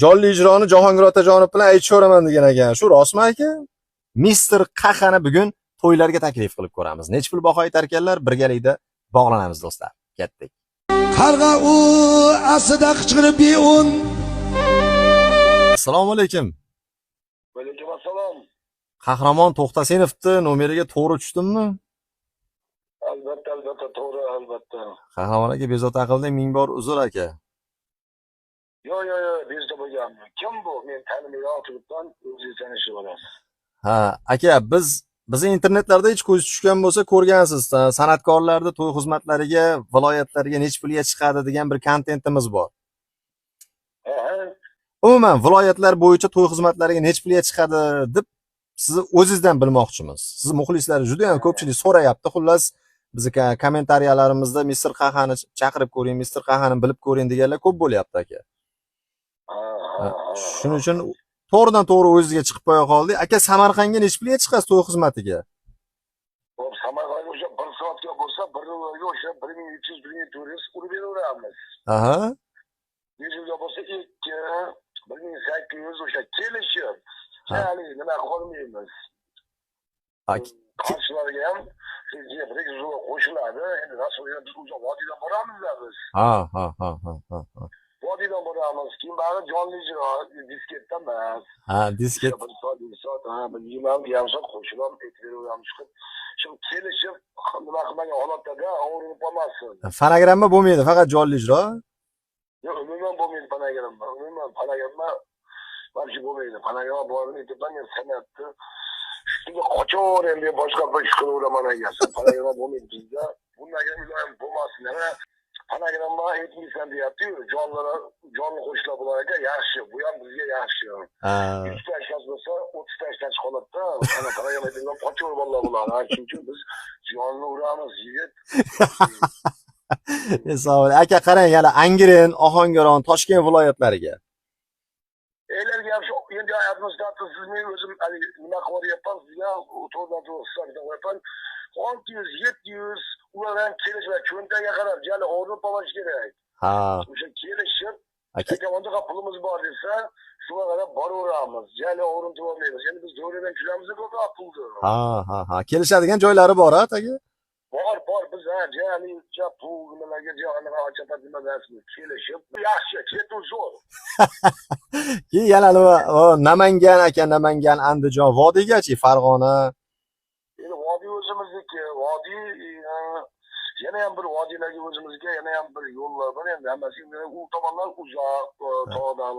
Jonli ijroni Jahongir Otajonov bilan aytishaveraman degan ekan. Shu rostmi, aka? Mister Qahani bugun to'ylarga taklif qilib ko'ramiz. Nech pul baho aytar ekanlar, birgalikda bog'lanamiz, do'stlar. Ketdik. Qarg'a u aslida qichqirib beun. Assalomu alaykum. Alaykum assalom. Qahramon To'xtasinovni nomeriga to'g'ri tushdimmi? Albatta, albatta, to'g'ri, albatta. Qahramon aka, bezovta qildim, ming bor uzr, aka. Yo, yo, yo, bezovta bo'lganmi? Kim bu? Men tanimayman, turibman, o'zingiz tanishib olasiz. Ha, aka, bizni internetlarda hech ko'z tushgan bo'lsa ko'rgansiz. San'atkorlarni to'y xizmatlariga viloyatlarga nech pulga chiqadi degan bir kontentimiz bor. Ha, ha. Umuman viloyatlar bo'yicha to'y xizmatlariga nech pulga chiqadi deb sizni o'zingizdan bilmoqchimiz. Sizni muxlislar juda ham ko'pchilik so'rayapti. Xullas, bizni kommentariyalarimizda Mister Qahani chaqirib ko'ring, Mister Qahani bilib ko'ring deganlar ko'p bo'lyapti, aka. Ha, ha, ha. Shuning uchun to'g'ridan to'g'ri o'zingizga chiqib qo'ya qoldik. Aka, Samarqandga nech pulga chiqasiz to'y xizmatiga? Xo'p, Samarqandga o'sha bir soatga bo'lsa, bir rolga o'sha 1300, 1400 urib beraveramiz. 100 ga bo'lsa 2, 1800 o'sha kelishib. Ya'ni nima qilmaymiz. Qarshilarga ham bir zo'r qo'shiladi. Endi rasulga biz uzoq vodiydan boramiz biz. Ha ha ha ha ha. Ha. Vodiydan boramiz. Keyin bari jonli ijro, disketda emas. Ha, disket. Bir soat, 2 soat, ha, bir 20,5 soat qo'shilib aytib beraveramiz chiqib. Shu kelishib nima qilmagan holatda og'rinib qolmasin. Fonogramma bo'lmaydi, faqat jonli ijro. Yo'q, umuman bo'lmaydi fonogramma. Umuman fonogramma вообще bo'lmaydi. Fonogramma borini aytyapman, men san'atni shunga qochaveraymi deb boshqa bir ish qilaveraman aka. Fonogramma bo'lmaydi bizda. Bundan iloyim bo'lmasin. Nima fonogramma aytmaysan deyapti-yu, jonli jonli qo'shiqlar bo'lar ekan, yaxshi. Bu ham bizga yaxshi. 100 ta ishlash bo'lsa, 30 ta ishlash qoladida. Ana fonogramma aytadigan qochaverib bolalar bo'ladi. Ha, shuning uchun biz jonni uramiz, yigit. Sog' bo'ling. Aka, qarang, yana Angren, Ohangaron, Toshkent viloyatlariga. Elarga ham shu endi administrator siz, men o'zim haligi nima qilib yuboryapman sizga, to'g'ridan to'g'ri hisobga qo'yapman. 600, 700 ular ham kelishib, cho'ntagiga qarab jali o'rinib qolish kerak. O'sha kelishib, Aka, aka, bundaqa pulimiz bor desa, shunga qarab boraveramiz. Jali o'rin olmaymiz. Endi biz davradan tushamiz ko'proq pulni. Ha ha ha. Kelishadigan joylari bor, ha, aka? Bor, bor, biz ha, jali ja pul nimalarga ja anaqa ochapat nima emasmiz. Kelishib, yaxshi, ketuv zo'r. Keyin yana nima, o, Namangan, aka, Namangan, Andijon, vodiygachi, Farg'ona. Endi vodiy o'zimizniki, vodiy yana ham bir vodiylarga o'zimizga yana ham bir yo'llar bor endi hammasi endi u tomonlar uzoq, tog'dan.